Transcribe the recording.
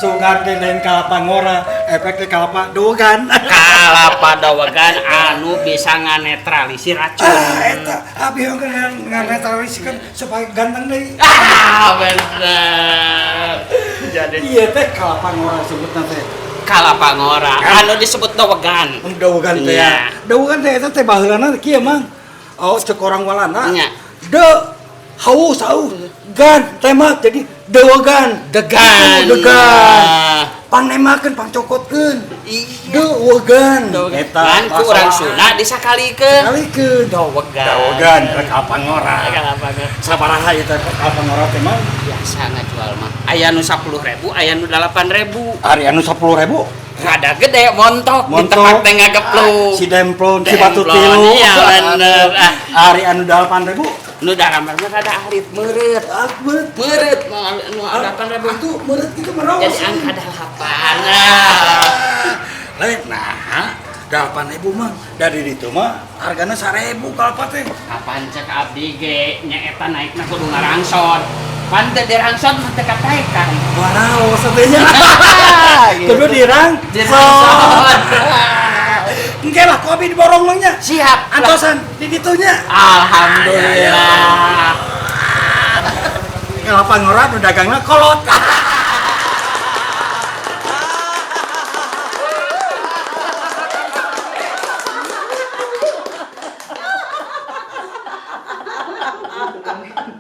Sugan teh lain kalapa ngora, efek teh kalapa dogan. Kalapa dowegan anu bisa nganetralisir racun. Ah, eta abi yang nganetralisirkeun supaya ganteng deui. Ah, bener. Jadi Iya teh kalapa ngora sebutna teh. Kalapa ngora anu disebut dowegan. Dowegan teh ya. Iya. Dowegan teh eta teh baheulana kieu, Mang. Oh, cek orang Walanda. Nya. De haus haus gan tembak, jadi dewegan. Degan. Itu, degan. Ah. Pang nembakeun, pang cokotkeun. Iya. Dewegan. Eta kan ku urang Sunda disakalikeun. Sakalikeun. Dowegan. Dowegan eta kalapa ngora. Kalapa ngora. Sabaraha ieu teh kalapa ngora teh, Mang? Biasa ngajual mah. Aya nu 10.000, aya nu 8.000. Ari anu 10.000? Rada gede, montok, di Montok. tempat teh ngagepluk. Si demplon, si batu Demplon, tilu. Iya bener. Ah, Ari anu 8.000? Nu 8.000 rada alit, meureut. Ah, meureut. Meureut nu 8.000. Atuh meureut kitu meraos. Jadi angka 8. Nah. Lain nah 8.000 mah dari ditu mah hargana 1.000 kalapa teh. Kapan cek abdi ge nya eta naikna kudu ngarangsot. Pan teu dirangsot mah teu kataekan. Waraos teh nya. Kudu dirang. Dirangsot. Engke lah kopi diborong mah nya. Siap. Antosan di ditunya. Alhamdulillah. Kalapa ngora nu dagangna kolot.